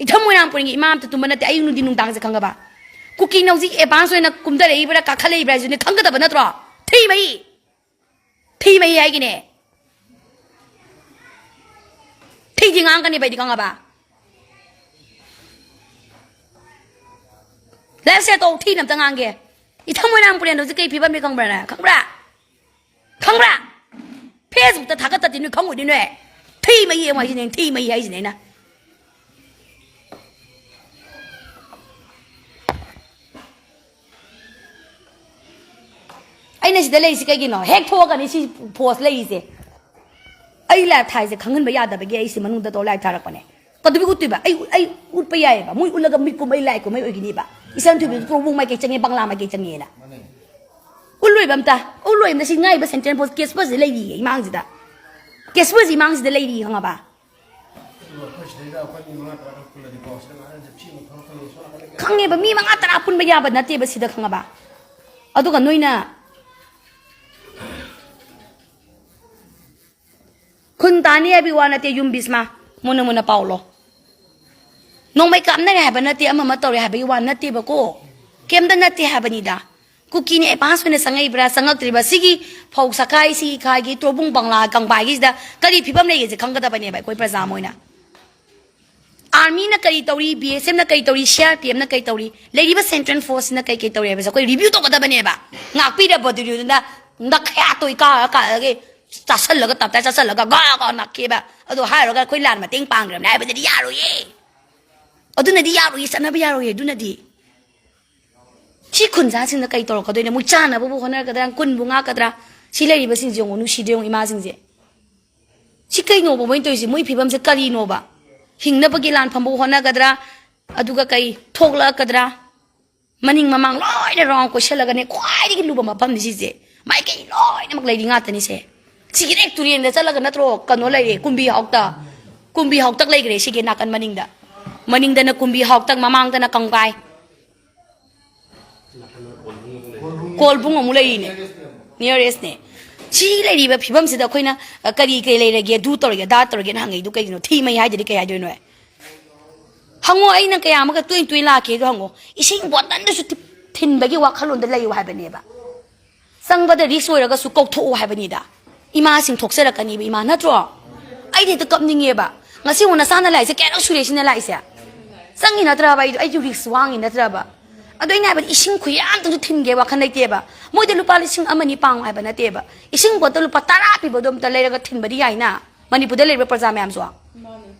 ꯏꯊꯝ ꯃꯣꯏꯔꯥꯡ ꯄꯨꯔꯦꯟꯒꯤ ꯏꯃꯥ ꯑꯝꯇ ꯇꯨꯝꯕ ꯅꯠꯇꯦ ꯑꯌꯨꯛ ꯅꯨꯡꯊꯤꯟ ꯅꯨꯡꯗꯥꯡꯁꯦ ꯈꯪꯉꯕ? ꯀꯨꯀꯤꯅ ꯍꯧꯖꯤꯛ ꯑꯦꯗꯚꯥꯟꯁ ꯑꯣꯏꯅ ꯀꯨꯝꯊꯔꯛꯏꯕ꯭ꯔꯥ ꯀꯥꯈꯠꯂꯛꯏꯕ꯭ꯔꯥ ꯍꯥꯏꯁꯤꯅꯦ ꯈꯪꯒꯗꯕ ꯅꯠꯇ꯭ꯔꯣ? ꯊꯤ ꯃꯍꯤ꯫ ꯊꯤ ꯃꯍꯤ ꯍꯥꯏꯒꯤꯅꯦ꯫ ꯊꯤꯗꯤ ꯉꯥꯡꯒꯅꯦꯕ ꯑꯩꯗꯤ ꯈꯪꯉꯕ? ꯂꯥꯏꯔꯤꯛꯁꯦ ꯇꯧ ꯊꯤꯅ ꯑꯝꯇ ꯉꯥꯡꯒꯦ꯫ ꯏꯊꯝ ꯃꯣꯏꯔꯥꯡ ꯄꯨꯔꯦꯟꯗ ꯍꯧꯖꯤꯛ ꯀꯩ ꯐꯤꯕꯝꯅꯤ ꯈꯪꯕ꯭ꯔꯥ ꯅꯪ? ꯈꯪꯕ꯭ꯔꯥ? ꯈꯪꯕ꯭ꯔꯥ? ꯐꯦꯁꯕꯨꯛꯇ ꯊꯥꯒꯠꯇꯗꯤ ꯅꯣꯏ ꯈꯪꯉꯣꯏꯗꯤ ꯅꯣꯏ꯫ ꯊꯤ ꯃꯍꯤ ꯑꯃ ꯍꯥꯏꯁꯤꯅꯦ ꯊꯤ ꯃꯍꯤ ꯍꯥꯏꯁꯤꯅꯦ ꯑꯩꯅ꯫ ꯑꯩꯅ ꯁꯤꯗ ꯂꯩꯔꯤꯁꯤ ꯀꯩꯒꯤꯅꯣ? ꯍꯦꯛ ꯊꯣꯛꯑꯒꯅꯤ ꯁꯤ ꯄꯣꯁ ꯂꯩꯔꯤꯁꯦ꯫ ꯑꯩ ꯂꯥꯏꯚ ꯊꯥꯏꯁꯦ ꯈꯪꯍꯟꯕ ꯌꯥꯗꯕꯒꯤ ꯑꯩ ꯁꯤ ꯃꯅꯨꯡꯗ ꯇꯧꯔ ꯂꯥꯏꯚ ꯊꯥꯔꯛꯄꯅꯦ꯫ ꯀꯩꯗꯧꯕꯩ ꯎꯠꯇꯣꯏꯕ? ꯑꯩ ꯑꯩ ꯎꯠꯄ ꯌꯥꯏꯑꯕ꯫ ꯃꯣꯏ ꯎꯠꯂꯒ ꯃꯤꯠ ꯀꯨꯝꯍꯩ ꯂꯥꯏ ꯀꯨꯝꯍꯩ ꯑꯣꯏꯒꯤꯅꯤꯕ꯫ ꯏꯆꯟ ꯊꯣꯏꯕꯤꯗꯨ ꯇ꯭ꯔꯣꯕꯣꯡ ꯃꯥꯏꯀꯩ ꯆꯪꯉꯦ, ꯕꯪꯂꯥ ꯃꯥꯏꯀꯩ ꯆꯪꯉꯦꯅ꯫ ꯎꯠꯂꯣꯏꯕ ꯑꯝꯇ꯫ ꯎꯠꯂꯣꯏ ꯑꯝꯇ꯫ ꯁꯤ ꯉꯥꯏꯕ ꯁꯦꯟꯇ꯭ꯔꯦꯜ ꯄꯣꯁ ꯀꯦꯁꯄꯁꯦ ꯂꯩꯔꯤꯌꯦ ꯏꯃꯥꯡꯁꯤꯗ꯫ ꯀꯦꯁꯄꯁꯦ ꯏꯃꯥꯡꯁꯤꯗ ꯂꯩꯔꯤꯌꯦ ꯈꯪꯉꯕ? ꯈꯪꯉꯦꯕ, ꯃꯤ ꯃꯉꯥ ꯇꯔꯥ ꯄꯨꯟꯕ ꯌꯥꯕ ꯅꯠꯇꯦꯕ ꯁꯤꯗ, ꯈꯪꯉꯕ? ꯑꯗꯨꯒ ꯅꯣꯏꯅ ꯈꯨꯟ ꯇꯥꯅꯤ ꯍꯥꯏꯕꯒꯤ ꯋꯥ ꯅꯠꯇꯦ, ꯌꯨꯝ ꯕꯤꯁꯃꯥ, ꯃꯨꯟꯅ ꯃꯨꯟꯅ ꯄꯥꯎꯂꯣ꯫ ꯅꯣꯡꯃꯩ ꯀꯥꯞꯅꯔꯦ ꯍꯥꯏꯕ ꯅꯠꯇꯦ, ꯑꯃ ꯑꯃ ꯇꯧꯔꯦ ꯍꯥꯏꯕꯒꯤ ꯋꯥ ꯅꯠꯇꯦꯕꯀꯣ, ꯀꯩꯝꯇ ꯅꯠꯇꯦ ꯍꯥꯏꯕꯅꯤꯗ꯫ ꯀꯨꯀꯤꯅ ꯑꯦꯗꯚꯥꯟꯁ ꯑꯣꯏꯅ ꯆꯪꯉꯛꯏꯕ꯭ꯔꯥ, ꯆꯪꯉꯛꯇ꯭ꯔꯤꯕ꯭ꯔꯥ? ꯁꯤꯒꯤ ꯐꯧ ꯁꯀꯥꯏ, ꯁꯤꯒꯤ ꯈꯥꯏꯒꯤ ꯇꯣꯔꯕꯨꯡ ꯕꯪꯂꯥ ꯀꯪꯕꯥꯏꯒꯤꯁꯤꯗ ꯀꯔꯤ ꯐꯤꯕꯝ ꯂꯩꯒꯦꯁꯦ ꯈꯪꯒꯗꯕꯅꯦꯕ ꯑꯩꯈꯣꯏ ꯄ꯭ꯔꯖꯥ ꯑꯃ ꯑꯣꯏꯅ꯫ ꯑꯥꯔꯃꯤꯅ ꯀꯔꯤ ꯇꯧꯔꯤ, ꯕꯤ ꯑꯦꯁ ꯑꯦꯐꯅ ꯀꯔꯤ ꯇꯧꯔꯤ, ꯁꯤ ꯑꯥꯔ ꯄꯤ ꯑꯦꯐꯅ ꯀꯔꯤ ꯇꯧꯔꯤ, ꯂꯩꯔꯤꯕ ꯁꯦꯟꯇ꯭ꯔꯦꯜ ꯐꯣꯔꯁꯁꯤꯅ ꯀꯔꯤ ꯀꯔꯤ ꯇꯧꯔꯤ ꯍꯥꯏꯕꯁꯦ ꯑꯩꯈꯣꯏ ꯔꯤꯚ꯭ꯌꯨ ꯇꯧꯒꯗꯕꯅꯦꯕ꯫ ꯉꯥꯛꯄꯤꯔꯕꯗꯨꯅ ꯅꯈꯌꯥꯠꯇꯣ ꯏꯀꯥ ꯀꯥꯔꯒ ꯆꯥꯁꯜꯂꯒ ꯇꯞꯇꯥꯏ ꯆꯥꯁꯜꯂꯒ ꯒꯥ ꯒꯥ ꯅꯥꯛꯀꯦꯕ꯫ ꯑꯗꯣ ꯍꯥꯏꯔꯨꯔꯒ ꯑꯩꯈꯣꯏ ꯂꯥꯟ ꯃꯇꯦꯡ ꯄꯥꯡꯈ꯭ꯔꯕꯅꯦ ꯍꯥꯏꯕꯗꯨꯗꯤ ꯌꯥꯔꯣꯏꯌꯦ꯫ ꯑꯗꯨꯅꯗꯤ ꯌꯥꯔꯣꯏꯌꯦ, ꯆꯠꯅꯕ ꯌꯥꯔꯣꯏꯌꯦ ꯑꯗꯨꯅꯗꯤ꯫ ꯁꯤ ꯈꯨꯟꯖꯥꯁꯤꯡꯅ ꯀꯩ ꯇꯧꯔꯛꯀꯗꯣꯏꯅꯣ? ꯃꯣꯏ ꯆꯥꯅꯕꯕꯨ ꯍꯣꯠꯅꯔꯛꯀꯗ꯭ꯔꯥ, ꯀꯨꯟꯕꯨ ꯉꯥꯛꯀꯗ꯭ꯔꯥ? ꯁꯤ ꯂꯩꯔꯤꯕꯁꯤꯡꯁꯦ ꯌꯦꯡꯉꯣ, ꯅꯨꯡꯁꯤꯗ꯭ꯔꯦ ꯌꯦꯡꯉꯣ ꯏꯃꯥꯁꯤꯡꯁꯦ꯫ ꯁꯤ ꯀꯩꯅꯣꯕ ꯃꯣꯏꯅ ꯇꯧꯔꯤꯁꯦ? ꯃꯣꯏ ꯐꯤꯕꯝꯁꯦ ꯀꯔꯤꯅꯣꯕ? ꯍꯤꯡꯅꯕꯒꯤ ꯂꯥꯟꯐꯝꯕꯨ ꯍꯣꯠꯅꯒꯗ꯭ꯔꯥ? ꯑꯗꯨꯒ ꯀꯩ ꯊꯣꯛꯂꯛꯀꯗ꯭ꯔꯥ? ꯃꯅꯤꯡ ꯃꯃꯥꯡ ꯂꯣꯏꯅ ꯔꯥꯎꯟ ꯀꯣꯏꯁꯜꯂꯒꯅꯦ, ꯈ꯭ꯋꯥꯏꯗꯒꯤ ꯂꯨꯕ ꯃꯐꯝꯅꯤ ꯁꯤꯁꯦ꯫ ꯃꯥꯏꯀꯩ ꯂꯣꯏꯅꯃꯛ ꯂꯩꯔꯤ ꯉꯥꯛꯇꯅꯤ ꯁꯦ꯫ ꯁꯤꯒꯤ ꯍꯦꯛ ꯇꯨꯔꯦꯟꯗ ꯆꯠꯂꯒ ꯅꯠꯇ꯭ꯔꯣ ꯀꯩꯅꯣ ꯂꯩꯔꯦ, ꯀꯨꯝꯕꯤ ꯍꯥꯎꯇ, ꯀꯨꯝꯕꯤ ꯍꯥꯎꯇꯛ ꯂꯩꯈ꯭ꯔꯦ ꯁꯤꯒꯤ ꯅꯥꯀꯟ ꯃꯅꯤꯡꯗ꯫ ꯃꯅꯤꯡꯗꯅ ꯀꯨꯝꯕꯤ ꯍꯥꯎꯇꯛ, ꯃꯃꯥꯡꯗꯅ ꯀꯪꯕꯥꯏ꯫ ꯀꯣꯜꯕꯨꯡ ꯑꯃꯨꯛ ꯂꯩꯔꯤꯅꯦ, ꯅꯤꯌꯔꯦꯁꯅꯦ꯫ ꯁꯤ ꯂꯩꯔꯤꯕ ꯐꯤꯕꯝꯁꯤꯗ ꯑꯩꯈꯣꯏꯅ, ꯑ, ꯀꯔꯤ ꯀꯔꯤ ꯂꯩꯔꯒꯦ, ꯑꯗꯨ ꯇꯧꯔꯒꯦ, ꯑꯗꯥ ꯇꯧꯔꯒꯦꯅ ꯍꯪꯉꯛꯏꯗꯨ ꯀꯩꯒꯤꯅꯣ? ꯊꯤ ꯃꯩ ꯍꯥꯏꯗꯗꯤ ꯀꯩ ꯍꯥꯏꯗꯣꯏꯅꯣ? ꯍꯪꯉꯣ, ꯑꯩꯅ ꯀꯌꯥ ꯑꯃꯒ ꯇꯣꯏ ꯇꯣꯏ ꯂꯥꯛꯀꯦ ꯑꯗꯣ ꯍꯪꯉꯣ꯫ ꯏꯁꯤꯡ ꯕꯣꯇꯜꯗꯁꯨ ꯊꯤ-, ꯊꯤꯟꯕꯒꯤ ꯋꯥꯈꯜꯂꯣꯟꯗ ꯂꯩꯌꯨ ꯍꯥꯏꯕꯅꯦꯕ꯫ ꯆꯪꯕꯗ ꯔꯤꯛꯁ ꯑꯣꯏꯔꯒꯁꯨ ꯀꯧꯊꯣꯛꯎ ꯍꯥꯏꯕꯅꯤꯗ꯫ ꯏꯃꯥꯁꯤꯡ ꯊꯣꯛꯆꯔꯛꯀꯅꯤꯕ ꯏꯃꯥ, ꯅꯠꯇ꯭ꯔꯣ? ꯑꯩꯗꯤ ꯍꯦꯛꯇ ꯀꯞꯅꯤꯡꯉꯦꯕ꯫ ꯉꯁꯤ ꯎꯅ ꯆꯥꯅ ꯂꯥꯛꯏꯁꯦ ꯀꯌꯥꯔꯛ ꯁꯨꯔꯦ ꯁꯤꯅ ꯂꯥꯛꯏꯁꯦ? ꯆꯪꯉꯤ ꯅꯠꯇ꯭ꯔꯕ? ꯑꯩꯗꯣ, ꯑꯩꯁꯨ ꯔꯤꯛꯁ ꯋꯥꯡꯉꯤ ꯅꯠꯇ꯭ꯔꯕ? ꯑꯗꯣ ꯑꯩꯅ ꯍꯥꯏꯕꯗꯤ ꯏꯁꯤꯡ ꯈꯨꯌꯥ ꯑꯝꯇꯁꯨ ꯊꯤꯟꯒꯦ ꯋꯥꯈꯜ ꯂꯩꯇꯦꯕ꯫ ꯃꯣꯏꯗ ꯂꯨꯄꯥ ꯂꯤꯁꯤꯡ ꯑꯃ ꯑꯅꯤ ꯄꯥꯡꯉꯨ ꯍꯥꯏꯕ ꯅꯠꯇꯦꯕ꯫ ꯏꯁꯤꯡ ꯕꯣꯇꯜ ꯂꯨꯄꯥ ꯇꯔꯥ ꯄꯤꯕꯗꯣ ꯑꯝꯇ ꯂꯩꯔꯒ ꯊꯤꯟꯕꯗꯤ ꯌꯥꯏꯅ, ꯃꯅꯤꯄꯨꯔꯗ ꯂꯩꯔꯤꯕ ꯄ꯭ꯔꯖꯥ ꯃꯌꯥꯝꯁꯨ꯫ ꯃꯥꯅꯦ꯫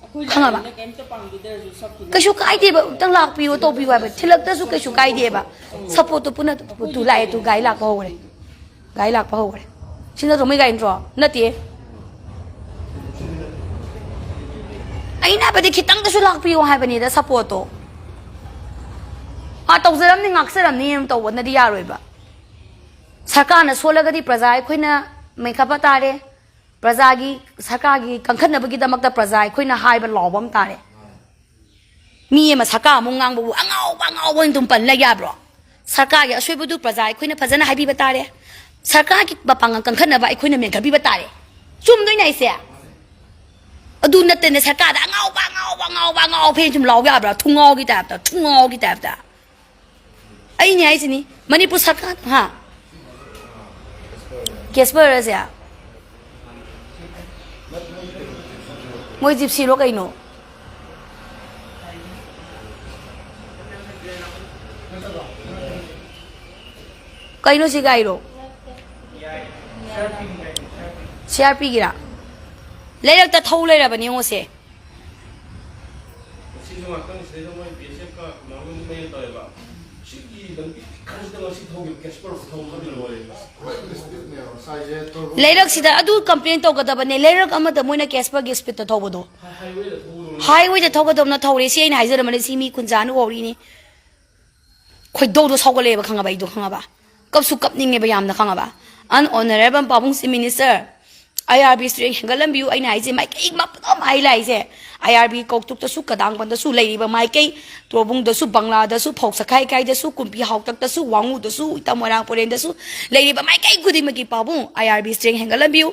ꯑꯩꯈꯣꯏ ꯈꯪꯉꯕ? ꯂꯥꯏꯔꯕꯅ ꯀꯩꯝꯇ ꯄꯥꯡꯕꯤꯗ꯭ꯔꯁꯨ ꯁꯛꯇꯨꯅ ꯀꯩꯁꯨ ꯀꯥꯏꯗꯦꯕ, ꯑꯝꯇꯪ ꯂꯥꯛꯄꯤꯌꯣ, ꯇꯧꯕꯤꯌꯣ ꯍꯥꯏꯕ꯫ ꯊꯤꯜꯂꯛꯇꯁꯨ ꯀꯩꯁꯨ ꯀꯥꯏꯗꯦꯕ꯫ ꯁꯞꯄꯣꯔꯠꯇꯨ ꯄꯨꯟꯅ ꯇꯨ ꯂꯥꯛꯑꯦ, ꯇꯨ ꯒꯥꯔꯤ ꯂꯥꯛꯄ ꯍꯧꯈ꯭ꯔꯦ꯫ ꯒꯥꯔꯤ ꯂꯥꯛꯄ ꯍꯧꯈ꯭ꯔꯦ꯫ ꯁꯤ ꯅꯠꯇ꯭ꯔꯣ ꯃꯣꯏ ꯒꯥꯔꯤ ꯅꯠꯇ꯭ꯔꯣ? ꯅꯠꯇꯦ꯫ ꯑꯩꯅ ꯍꯥꯏꯕꯗꯤ ꯈꯤꯇꯪꯗꯁꯨ ꯂꯥꯛꯄꯤꯌꯣ ꯍꯥꯏꯕꯅꯤꯗ ꯁꯞꯄꯣꯔꯠꯇꯣ꯫ ꯑꯥ, ꯇꯧꯖꯔꯝꯅꯤ, ꯉꯥꯛꯆꯔꯝꯅꯤ ꯑꯗꯨꯝ ꯇꯧꯕꯅꯗꯤ ꯌꯥꯔꯣꯏꯕ꯫ ꯁꯔꯀꯥꯔꯅ ꯁꯣꯜꯂꯒꯗꯤ ꯄ꯭ꯔꯖꯥ ꯑꯩꯈꯣꯏꯅ ꯃꯦꯟꯈꯠꯄ ꯇꯥꯔꯦ꯫ ꯄ꯭ꯔꯖꯥꯒꯤ, ꯁꯔꯀꯥꯔꯒꯤ ꯀꯟꯈꯠꯅꯕꯒꯤꯗꯃꯛꯇ ꯄ꯭ꯔꯖꯥ ꯑꯩꯈꯣꯏꯅ ꯍꯥꯏꯕ ꯂꯥꯎꯕ ꯑꯃ ꯇꯥꯔꯦ꯫ ꯃꯤ ꯑꯃ ꯁꯔꯀꯥꯔ ꯑꯃꯨꯛ ꯉꯥꯡꯕꯕꯨ ꯑꯉꯥꯎꯕ, ꯑꯉꯥꯎꯕ ꯑꯣꯏꯅ ꯑꯗꯨꯝ ꯄꯜ ꯂꯩ ꯌꯥꯕ꯭ꯔꯣ? ꯁꯔꯀꯥꯔꯒꯤ ꯑꯁꯣꯏꯕꯗꯨ ꯄ꯭ꯔꯖꯥ ꯑꯩꯈꯣꯏꯅ ꯐꯖꯅ ꯍꯥꯏꯕꯤꯕ ꯇꯥꯔꯦ꯫ ꯁꯔꯀꯥꯔꯒꯤ ꯃꯄꯥꯡꯒꯜ ꯀꯟꯈꯠꯅꯕ ꯑꯩꯈꯣꯏꯅ ꯃꯦꯟꯈꯠꯄꯤꯕ ꯇꯥꯔꯦ꯫ ꯆꯨꯝꯗꯣꯏꯅꯦ ꯑꯩꯁꯦ꯫ ꯑꯗꯨ ꯅꯠꯇꯅ ꯁꯔꯀꯥꯔꯗ ꯑꯉꯥꯎꯕ, ꯑꯉꯥꯎꯕ, ꯑꯉꯥꯎꯕ, ꯑꯉꯥꯎꯕ ꯐꯦꯟ ꯁꯨꯝ ꯂꯥꯎ ꯌꯥꯕ꯭ꯔꯥ? ꯊꯨꯡꯉꯥꯎꯒꯤ ꯇꯥꯏꯞꯇ, ꯊꯨꯡꯉꯥꯎꯒꯤ ꯇꯥꯏꯞꯇ꯫ ꯑꯩꯅꯦ ꯍꯥꯏꯁꯤꯅꯤ, ꯃꯅꯤꯄꯨꯔ ꯁꯔꯀꯥꯔ, ꯍꯥ? ꯀꯦꯁꯄꯔ ꯑꯁꯦ? ꯃꯣꯏ ꯖꯤꯞꯁꯤꯔꯣ ꯀꯩꯅꯣ? ꯀꯩꯅꯣ ꯁꯤ ꯒꯥꯏꯔꯣ? C R ꯄꯤꯒꯤꯔꯥ? ꯂꯩꯔꯛꯇ ꯊꯧ ꯂꯩꯔꯕꯅꯤ ꯌꯦꯡꯉꯣꯁꯦ꯫ ꯁꯤꯁꯨ ꯉꯥꯛꯇꯪ ꯁꯤꯗꯩꯗ ꯃꯣꯏ ꯕꯤ ꯑꯦꯁ ꯑꯦꯐꯀ ꯀꯃꯥꯟꯗꯣ ꯃꯨꯛ ꯃꯌꯦꯟ ꯇꯧꯋꯦꯕ꯫ ꯁꯤꯒꯤ ꯂꯝꯕꯤ ꯈꯔꯁꯤꯗ ꯉꯁꯤ ꯊꯧꯈꯤꯕ ꯀꯦꯁꯄꯔ ꯊꯧꯕ ꯈꯔꯗꯤ ꯂꯣꯏꯔꯦꯕ꯫ ꯂꯩꯔꯛꯁꯤꯗ ꯑꯗꯨ ꯀꯝꯄ꯭ꯂꯦꯟ ꯇꯧꯒꯗꯕꯅꯦ꯫ ꯂꯩꯔꯛ ꯑꯃꯗ ꯃꯣꯏꯅ ꯀꯦꯁꯄꯔꯒꯤ ꯁ꯭ꯄꯤꯠꯇ ꯊꯧꯕꯗꯣ꯫ ꯍꯥꯏꯋꯦꯗ ꯊꯧꯕꯗꯧꯅ꯫ ꯍꯥꯏꯋꯦꯗ ꯊꯧꯒꯗꯧꯅ ꯊꯧꯔꯦ꯫ ꯁꯤ ꯑꯩꯅ ꯍꯥꯏꯖꯔꯝꯕꯅꯦ꯫ ꯁꯤ ꯃꯤ ꯀꯨꯟꯖꯥꯅ ꯎꯍꯧꯔꯤꯅꯤ꯫ ꯈꯣꯏꯗꯧꯗꯣ ꯁꯥꯎꯒꯠꯂꯛꯑꯦꯕ, ꯈꯪꯉꯕ? ꯑꯩꯗꯣ, ꯈꯪꯉꯕ? ꯀꯞꯁꯨ ꯀꯞꯅꯤꯡꯉꯦꯕ ꯌꯥꯝꯅ, ꯈꯪꯉꯕ? An honorable ꯄꯥꯕꯨꯡ Chief Minister, ꯑꯥꯏ ꯑꯥꯔ ꯕꯤ strength ꯍꯦꯟꯒꯠꯍꯟꯕꯤꯌꯨ꯫ ꯑꯩꯅ ꯍꯥꯏꯁꯦ ꯃꯥꯏꯀꯩ ꯃꯄꯨꯝ ꯍꯥꯏ ꯂꯥꯛꯏꯁꯦ꯫ ꯑꯥꯏ ꯑꯥꯔ ꯕꯤ ꯀꯧꯇꯨꯛꯇꯁꯨ, ꯀꯗꯥꯡꯕꯟꯗꯁꯨ, ꯂꯩꯔꯤꯕ ꯃꯥꯏꯀꯩ, ꯇꯣꯔꯕꯨꯡꯗꯁꯨ, ꯕꯪꯂꯥꯗꯁꯨ, ꯐꯧ ꯁꯈꯥꯏ ꯀꯥꯏꯗꯁꯨ, ꯀꯨꯝꯕꯤ ꯍꯥꯎꯇꯛꯇꯁꯨ, ꯋꯥꯉꯨꯗꯁꯨ, ꯏꯇꯥ ꯃꯣꯏꯔꯥꯡ ꯄꯨꯔꯦꯟꯗꯁꯨ ꯂꯩꯔꯤꯕ ꯃꯥꯏꯀꯩ ꯈꯨꯗꯤꯡꯃꯛꯀꯤ ꯄꯥꯕꯨꯡ ꯑꯥꯏ ꯑꯥꯔ ꯕꯤ strength ꯍꯦꯟꯒꯠꯍꯟꯕꯤꯌꯨ꯫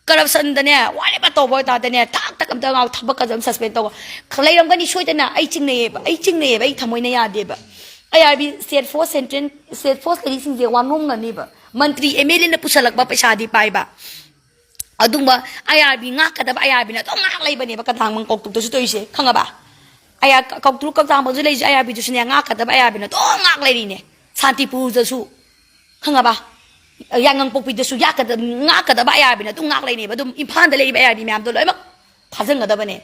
Corruptionꯗꯅꯦ, ꯋꯥꯔꯦꯕ ꯇꯧꯕ ꯑꯣꯏꯇꯥꯔꯗꯤꯅꯦ, ꯊꯥꯛ ꯊꯥꯛ ꯑꯝꯇ ꯉꯥꯎ, ꯊꯕꯛꯀꯁꯦ ꯑꯗꯨꯝ suspend ꯇꯧꯕ꯫ ꯈ-, ꯂꯩꯔꯝꯒꯅꯤ ꯁꯣꯏꯗꯅ꯫ ꯑꯩ ꯆꯤꯡꯅꯩꯌꯦꯕ, ꯑꯩ ꯆꯤꯡꯅꯩꯌꯦꯕ, ꯑꯩ ꯊꯃꯣꯏꯅ ꯌꯥꯗꯦꯕ꯫ I R B state force, central state force ꯂꯩꯔꯤꯁꯤꯡꯁꯦ ꯋꯥꯉꯣꯡꯅꯅꯤꯕ꯫ ꯃꯟꯇ꯭ꯔꯤ ꯑꯦꯝ ꯑꯦꯜ ꯑꯦꯅ ꯄꯨꯁꯜꯂꯛꯄ ꯄꯩꯁꯥꯗꯤ ꯄꯥꯏꯕ꯫ ꯑꯗꯨꯒꯨꯝꯕ ꯑꯥꯏ ꯑꯥꯔ ꯕꯤ ꯉꯥꯛꯀꯗꯕ ꯑꯥꯏ ꯑꯥꯔ ꯕꯤꯅ ꯑꯗꯨꯝ ꯉꯥꯛ ꯂꯩꯕꯅꯦꯕ ꯀꯗꯥꯡꯕꯪ ꯀꯧꯇꯨꯛꯇꯁꯨ ꯇꯧꯔꯤꯁꯦ, ꯈꯪꯉꯕ? ꯑꯥꯏ ꯑꯥꯔ ꯀ-, ꯀꯧꯇ꯭ꯔꯨꯛ ꯀꯗꯥꯡꯕꯪꯁꯨ ꯂꯩꯔꯤꯁꯦ ꯑꯥꯏ ꯑꯥꯔ ꯕꯤꯗꯨꯁꯨꯅꯦ ꯉꯥꯛꯀꯗꯕ ꯑꯥꯏ ꯑꯥꯔ ꯕꯤꯅ ꯑꯗꯨꯝ ꯉꯥꯛ ꯂꯩꯔꯤꯅꯦ꯫ ꯁꯥꯟꯇꯤꯄꯨꯔꯗꯁꯨ, ꯈꯪꯉꯕ? ꯌꯥꯏꯉꯪꯄꯣꯛꯄꯤꯗꯁꯨ ꯌꯥꯛꯀꯗ-, ꯉꯥꯛꯀꯗꯕ ꯑꯥꯏ ꯑꯥꯔ ꯕꯤꯅ ꯑꯗꯨꯝ ꯉꯥꯛ ꯂꯩꯅꯦꯕ꯫ ꯑꯗꯨꯝ ꯏꯝꯐꯥꯜꯗ ꯂꯩꯔꯤꯕ ꯑꯥꯏ ꯑꯥꯔ ꯕꯤ ꯃꯌꯥꯝꯗꯣ ꯂꯣꯏꯅꯃꯛ ꯐꯥꯖꯤꯟꯒꯗꯕꯅꯦ꯫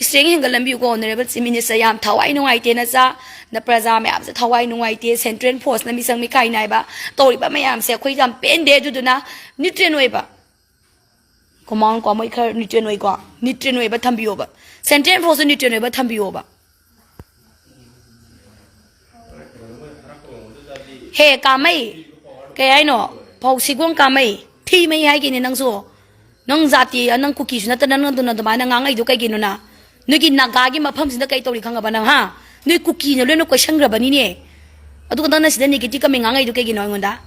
Strength ꯍꯦꯟꯒꯠꯍꯟꯕꯤꯌꯨꯀꯣ, Honourable Chief Minister꯫ ꯌꯥꯝ ꯊꯋꯥꯏ ꯅꯨꯡꯉꯥꯏꯇꯦ ꯅꯆꯥ, ꯅ ꯄ꯭ꯔꯖꯥ ꯃꯌꯥꯝꯁꯦ ꯊꯋꯥꯏ ꯅꯨꯡꯉꯥꯏꯇꯦ꯫ Central Forceꯅ ꯃꯤꯆꯪ ꯃꯤꯈꯥꯏ ꯅꯥꯏꯕ ꯇꯧꯔꯤꯕ ꯃꯌꯥꯝꯁꯦ ꯑꯩꯈꯣꯏ ꯌꯥꯝ ꯄꯦꯟꯗꯦ꯫ ꯑꯗꯨꯗꯨꯅ neutral ꯑꯣꯏꯕ, ꯀꯃꯥꯟ ꯀꯣ, ꯃꯣꯏ ꯈꯔ neutral ꯑꯣꯏꯀꯣ, neutral ꯑꯣꯏꯕ ꯊꯝꯕꯤꯌꯣꯕ꯫ Central Forceꯇ neutral ꯑꯣꯏꯕ ꯊꯝꯕꯤꯌꯣꯕ꯫ ꯍꯦ ꯀꯥꯃꯩ, ꯀꯩ ꯍꯥꯏꯅꯣ? ꯐꯧ ꯁꯤꯒꯣꯡ ꯀꯥꯃꯩ, ꯊꯤ ꯃꯩ ꯍꯥꯏꯒꯤꯅꯦ ꯅꯪꯁꯨ꯫ ꯅꯪ ꯖꯥꯇꯤ, ꯅꯪ ꯀꯨꯀꯤꯁꯨ ꯅꯠꯇꯅ ꯅꯪ ꯑꯗꯨꯅ ꯑꯗꯨꯃꯥꯏꯅ ꯉꯥꯡꯉꯛꯏꯗꯣ ꯀꯩꯒꯤꯅꯣ ꯅꯪ? ꯅꯣꯏꯒꯤ ꯅꯥꯒꯥꯒꯤ ꯃꯐꯝꯁꯤꯗ ꯀꯩ ꯇꯧꯔꯤ ꯈꯪꯉꯕ ꯅꯪ, ꯍꯥ? ꯅꯣꯏ ꯀꯨꯀꯤꯅ ꯂꯣꯏꯅ ꯀꯣꯏꯁꯟꯈ꯭ꯔꯕꯅꯤꯅꯦ꯫ ꯑꯗꯨꯒ ꯅꯪꯅ ꯁꯤꯗ negative comment ꯉꯥꯡꯉꯛꯏꯗꯣ ꯀꯩꯒꯤꯅꯣ ꯑꯩꯉꯣꯟꯗ?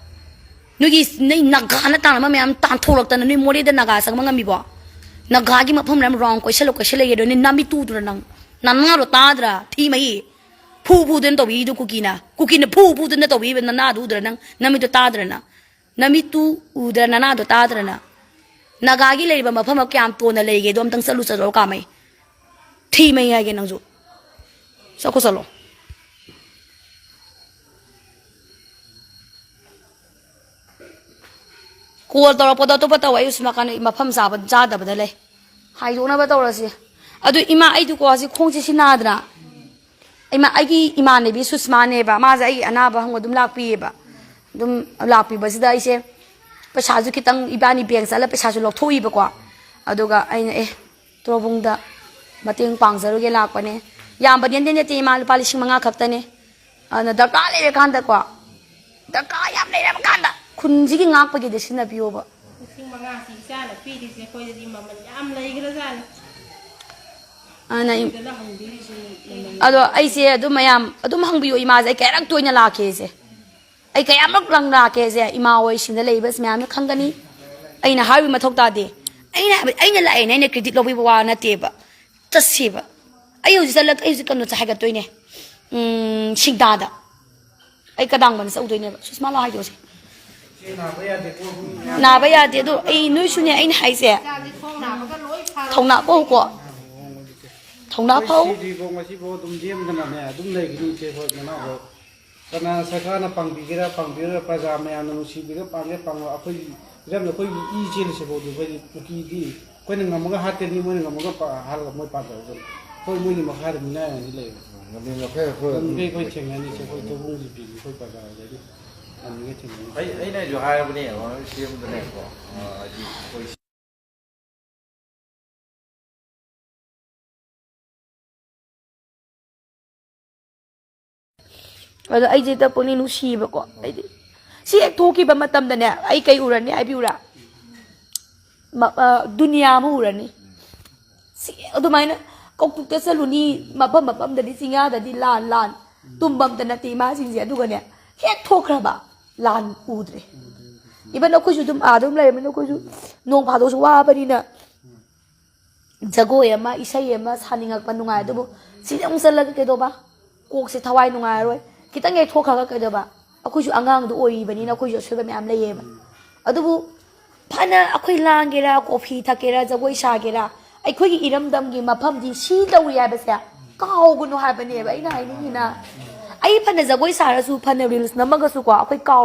ꯅꯣꯏꯒꯤ, ꯅꯣꯏ ꯅꯥꯒꯥꯅ ꯇꯥꯟꯅꯕ ꯃꯌꯥꯝ ꯇꯥꯟꯊꯣꯛꯂꯛꯇꯅ ꯅꯣꯏ ꯃꯣꯔꯦꯗ ꯅꯥꯒꯥ ꯆꯪꯕ ꯉꯝꯃꯤꯕꯣ? ꯅꯥꯒꯥꯒꯤ ꯃꯐꯝ ꯃꯌꯥꯝ round ꯀꯣꯏꯁꯜꯂ ꯀꯣꯏꯁꯜꯂ ꯌꯦꯡꯗꯣꯏ ꯅꯣꯏ ꯅꯥꯃꯤꯠ ꯇꯨꯗ꯭ꯔꯥ ꯅꯪ? ꯅꯅꯥꯗꯣ ꯇꯥꯗ꯭ꯔꯥ? ꯊꯤ ꯃꯍꯤ꯫ ꯐꯨ ꯐꯨꯗꯅ ꯇꯧꯕꯤꯗꯨ ꯀꯨꯀꯤꯅ꯫ ꯀꯨꯀꯤꯅ ꯐꯨ ꯐꯨꯗꯅ ꯇꯧꯕꯤꯕ ꯅꯅꯥꯗꯨ ꯎꯗ꯭ꯔ ꯅꯪ? ꯅꯃꯤꯠꯇꯨ ꯇꯥꯗ꯭ꯔꯅ? ꯅꯃꯤꯠꯇꯨ ꯎꯗ꯭ꯔ, ꯅꯅꯥꯗꯣ ꯇꯥꯗ꯭ꯔꯅ? ꯅꯥꯒꯥꯒꯤ ꯂꯩꯔꯤꯕ ꯃꯐꯝ ꯑꯃ ꯀꯌꯥꯝ ꯇꯣꯟꯅ ꯂꯩꯒꯦꯗꯣ ꯑꯝꯇꯪ ꯆꯠꯂꯨ ꯆꯠꯂꯣ ꯀꯥꯃꯩ꯫ ꯊꯤ ꯃꯩ ꯍꯥꯏꯒꯦ ꯅꯪꯁꯨ꯫ ꯆꯠꯈꯣ ꯆꯠꯂꯣ꯫ ꯀꯣꯜ ꯇꯧꯔꯛꯄꯗꯣ ꯑꯇꯣꯞꯄ ꯇꯧ, ꯑꯩ ꯁꯣꯝ ꯅꯥꯀꯟꯗ ꯃꯐꯝ ꯆꯥꯕ ꯆꯥꯗꯕꯗ ꯂꯩ꯫ ꯍꯥꯏꯗꯣꯛꯅꯕ ꯇꯧꯔꯁꯤ꯫ ꯑꯗꯨ ꯏꯃꯥ, ꯑꯩꯗꯨꯀꯣ ꯍꯧꯖꯤꯛ ꯈꯣꯡꯁꯦ ꯁꯤ ꯅꯥꯗꯅ, ꯏꯃꯥ, ꯑꯩꯒꯤ ꯏꯃꯥꯟꯅꯕꯤ ꯁꯨꯁꯃꯥꯅꯦꯕ, ꯃꯥꯁꯦ ꯑꯩꯒꯤ ꯑꯅꯥꯕ ꯍꯪꯕ ꯑꯗꯨꯝ ꯂꯥꯛꯄꯤꯌꯦꯕ꯫ ꯑꯗꯨꯝ ꯂꯥꯛꯄꯤꯕꯁꯤꯗ ꯑꯩꯁꯦ ꯄꯩꯁꯥꯁꯨ ꯈꯤꯇꯪ, ꯏꯕꯥꯅꯤ ꯕꯦꯡ ꯆꯠꯂ ꯄꯩꯁꯥꯁꯨ ꯂꯧꯊꯣꯛꯏꯕꯀꯣ꯫ ꯑꯗꯨꯒ ꯑꯩꯅ, "ꯑꯦ, ꯇꯣꯔꯕꯨꯡꯗ ꯃꯇꯦꯡ ꯄꯥꯡꯖꯔꯨꯒꯦ ꯂꯥꯛꯄꯅꯦ꯫ ꯌꯥꯝꯕ ꯅꯠꯇꯦ, ꯅꯠꯇꯦ ꯏꯃꯥ, ꯂꯨꯄꯥ ꯂꯤꯁꯤꯡ ꯃꯉꯥ ꯈꯛꯇꯅꯦ꯫ ꯑꯗꯨꯅ ꯗꯔꯀꯥꯔ ꯂꯩꯔꯀꯥꯟꯗꯀꯣ, ꯗꯔꯀꯥꯔ ꯌꯥꯝ ꯂꯩꯔꯕ ꯀꯥꯟꯗ ꯈꯨꯟꯁꯤꯒꯤ ꯉꯥꯛꯄꯒꯤꯗꯤ ꯁꯤꯖꯤꯟꯅꯕꯤꯌꯣꯕ"꯫ ꯂꯤꯁꯤꯡ ꯃꯉꯥꯁꯤ ꯏꯆꯥꯅ ꯄꯤꯔꯤꯁꯦ ꯑꯩꯈꯣꯏꯗꯗꯤ ꯃꯃꯜ ꯌꯥꯝ ꯂꯩꯈ꯭ꯔꯖꯥꯠꯅꯤ꯫ ꯑꯗꯨꯅ ꯏꯝ-, ꯁꯤꯗꯅ ꯍꯪꯕꯤꯔꯤꯁꯤꯅꯤ ꯃꯃꯜ꯫ ꯑꯗꯣ ꯑꯩꯁꯦ ꯑꯗꯨꯝ ꯃꯌꯥꯝ ꯑꯗꯨꯝ ꯍꯪꯕꯤꯌꯨ, ꯏꯃꯥꯁꯦ ꯑꯩ ꯀꯌꯥꯔꯛ ꯇꯣꯏꯅ ꯂꯥꯛꯀꯦꯁꯦ꯫ ꯑꯩ ꯀꯌꯥꯃꯨꯛ ꯂꯪ ꯂꯥꯛꯀꯦꯁꯦ ꯏꯃꯥ ꯍꯣꯏ ꯁꯤꯗ ꯂꯩꯕ ꯃꯌꯥꯝꯅ ꯈꯪꯒꯅꯤ꯫ ꯑꯩꯅ ꯍꯥꯏꯕꯒꯤ ꯃꯊꯧ ꯇꯥꯗꯦ꯫ ꯑꯩꯅ ꯍꯥꯏꯕ, ꯑꯩꯅ ꯂꯥꯛꯑꯦꯅ ꯑꯩꯅ ꯀ꯭ꯔꯦꯗꯤꯠ ꯂꯧꯕꯤꯕ ꯋꯥ ꯅꯠꯇꯦꯕ꯫ ꯆꯠꯁꯦꯕ꯫ ꯑꯩ ꯍꯧꯖꯤꯛ ꯆꯠꯂ-, ꯑꯩ ꯍꯧꯖꯤꯛ ꯀꯩꯅꯣ ꯆꯠ-, ꯍꯥꯏꯒꯠꯇꯣꯏꯅꯦ꯫ ꯎꯝ, ꯁꯤꯡꯗꯥꯗ꯫ ꯑꯩ ꯀꯗꯥꯡꯕꯅ ꯆꯠꯂꯨꯗꯣꯏꯅꯦꯕ꯫ ꯁꯨꯁꯃꯥ ꯂꯥꯛꯑꯣ ꯍꯥꯏꯗꯣꯛꯑꯁꯦ꯫ ꯅꯥꯕ ꯌꯥꯗꯦ ꯑꯗꯣ ꯑꯩ ꯅꯣꯏꯁꯨꯅꯦ ꯑꯩꯅ ꯍꯥꯏꯁꯦ꯫ ꯊꯧꯅꯥ ꯐꯧꯀꯣ꯫ ꯊꯧꯅꯥ ꯐꯧ꯫ ꯑꯩꯈꯣꯏ ꯁꯤꯗ꯭ꯔꯤꯐꯥꯎ ꯉꯁꯤꯐꯥꯎ ꯑꯗꯨꯝ ꯂꯦꯝꯗꯅꯅꯦ ꯑꯗꯨꯝ ꯂꯩꯒꯅꯤ ꯏꯆꯦ ꯍꯣꯏ ꯃꯅꯥꯎ ꯍꯣꯏ꯫ ꯀꯅꯥ ꯁꯔꯀꯥꯔꯅ ꯄꯥꯡꯕꯤꯒꯦꯔꯥ ꯄꯥꯡꯕꯤꯔꯣꯏꯔꯥ, ꯄ꯭ꯔꯖꯥ ꯃꯌꯥꯝꯅ ꯅꯨꯡꯁꯤꯕꯤꯒꯦꯔꯥ ꯄꯥꯡꯒꯦꯔꯥ ꯄꯥꯡꯉꯣꯏ, ꯑꯩꯈꯣꯏꯒꯤ ꯏꯔꯝꯗ ꯑꯩꯈꯣꯏꯒꯤ ꯏ ꯆꯦꯜꯂꯤꯁꯤꯐꯥꯎꯗꯤ ꯑꯩꯈꯣꯏꯗꯤ ꯀꯨꯀꯤꯗꯤ ꯑꯩꯈꯣꯏꯅ ꯉꯝꯃꯒ ꯍꯥꯠꯀꯅꯤ, ꯃꯣꯏꯅ ꯉꯝꯃꯒ ꯄꯥ-, ꯍꯥꯠꯂꯒ ꯃꯣꯏ ꯄꯥꯟꯖꯔꯛꯀꯅꯤ꯫ ꯑꯩꯈꯣꯏ ꯃꯣꯏꯒꯤ ꯃꯈꯥꯗ ꯃꯤꯅꯥꯏ ꯑꯣꯏꯅ ꯂꯩꯌꯦꯕ꯫ ꯉꯝꯃꯤ ꯃꯈꯩ ꯑꯩꯈꯣꯏ ꯑꯗꯨꯝ ꯑꯗꯨꯝ ꯑꯩꯈꯣꯏ ꯊꯦꯡꯅꯅꯤꯁꯦ, ꯑꯩꯈꯣꯏ ꯇꯧꯕꯨꯡꯒꯤ ꯕꯤꯒꯤ ꯑꯩꯈꯣꯏ ꯄ꯭ꯔꯖꯥ ꯑꯣꯏꯔꯗꯤ ꯉꯝꯃꯤꯒꯩ ꯊꯦꯡꯅꯅꯤ꯫ ꯑꯩ, ꯑꯩꯅꯁꯨ ꯍꯥꯏꯔꯕꯅꯦ, ꯍꯣꯏ, ꯁꯤ ꯑꯦꯝꯗꯅꯦꯀꯣ, ꯑ, ꯍꯥꯏꯗꯤ ꯑꯩꯈꯣꯏ ꯑꯗꯣ ꯑꯩꯁꯦ ꯍꯦꯛꯇ ꯄꯨꯛꯅꯤꯡ ꯅꯨꯡꯁꯤꯌꯦꯕꯀꯣ꯫ ꯑꯩꯗꯤ ꯁꯤ ꯍꯦꯛ ꯊꯣꯛꯈꯤꯕ ꯃꯇꯝꯗꯅꯦ, ꯑꯩ ꯀꯩ ꯎꯔꯅꯤ ꯍꯥꯏꯕꯤꯌꯨꯔꯥ? ꯃ-, ꯑ, ꯗꯨꯅꯤꯌꯥ ꯑꯃ ꯎꯔꯅꯤ꯫ ꯁꯤ ꯑꯗꯨꯃꯥꯏꯅ ꯀꯧꯇꯨꯛꯇ ꯆꯠꯂꯨꯅꯤ, ꯃꯐꯝ ꯃꯐꯝꯗꯗꯤ ꯆꯤꯡꯌꯥꯗꯗꯤ ꯂꯥꯟ, ꯂꯥꯟ꯫ ꯇꯨꯝꯕ ꯑꯝꯇ ꯅꯠꯇꯦ ꯏꯃꯥꯁꯤꯡꯁꯦ꯫ ꯑꯗꯨꯒꯅꯦ, ꯍꯦꯛ ꯊꯣꯛꯈ꯭ꯔꯕ, ꯂꯥꯟ ꯎꯗ꯭ꯔꯦ꯫ ꯏꯚꯟ ꯑꯩꯈꯣꯏꯁꯨ ꯑꯗꯨꯝ ꯑꯥꯗ ꯑꯗꯨꯝ ꯂꯩꯔꯕꯅꯤꯅ ꯑꯩꯈꯣꯏꯁꯨ ꯅꯣꯡ ꯐꯥꯗꯣꯛꯁꯨ ꯋꯥꯕꯅꯤꯅ ꯖꯒꯣꯏ ꯑꯃ, ꯏꯁꯩ ꯑꯃ ꯁꯥꯅꯤꯡꯉꯛꯄ ꯅꯨꯡꯉꯥꯏ꯫ ꯑꯗꯨꯕꯨ ꯁꯤꯗ ꯑꯃꯨꯛ ꯆꯠꯂꯒ ꯀꯩꯗꯧꯕ? ꯀꯣꯛꯁꯦ ꯊꯋꯥꯏ ꯅꯨꯡꯉꯥꯏꯔꯔꯣꯏ꯫ ꯈꯤꯇꯪ ꯌꯩꯊꯣꯛꯈ꯭ꯔꯒ ꯀꯩꯗꯧꯕ? ꯑꯩꯈꯣꯏꯁꯨ ꯑꯉꯥꯡꯗꯣ ꯑꯣꯏꯔꯤꯕꯅꯤꯅ ꯑꯩꯈꯣꯏꯁꯨ ꯑꯁꯣꯏꯕ ꯃꯌꯥꯝ ꯂꯩꯌꯦꯕ꯫ ꯑꯗꯨꯕꯨ ꯐꯅ ꯑꯩꯈꯣꯏ ꯂꯥꯡꯒꯦꯔꯥ, ꯀꯣꯐꯤ ꯊꯛꯀꯦꯔꯥ, ꯖꯒꯣꯏ ꯁꯥꯒꯦꯔꯥ, ꯑꯩꯈꯣꯏꯒꯤ ꯏꯔꯝꯗꯝꯒꯤ ꯃꯐꯝꯗꯤ ꯁꯤ ꯇꯧꯔꯤ ꯍꯥꯏꯕꯁꯦ ꯀꯥꯎꯒꯅꯨ ꯍꯥꯏꯕꯅꯦꯕ ꯑꯩꯅ ꯍꯥꯏꯅꯤꯡꯉꯤꯅ꯫ ꯑꯩ ꯐꯅ ꯖꯒꯣꯏ ꯁꯥꯔꯁꯨ, ꯐꯅ reels ꯅꯝꯃꯒꯁꯨꯀꯣ, ꯑꯩꯈꯣꯏ ꯀꯥꯎ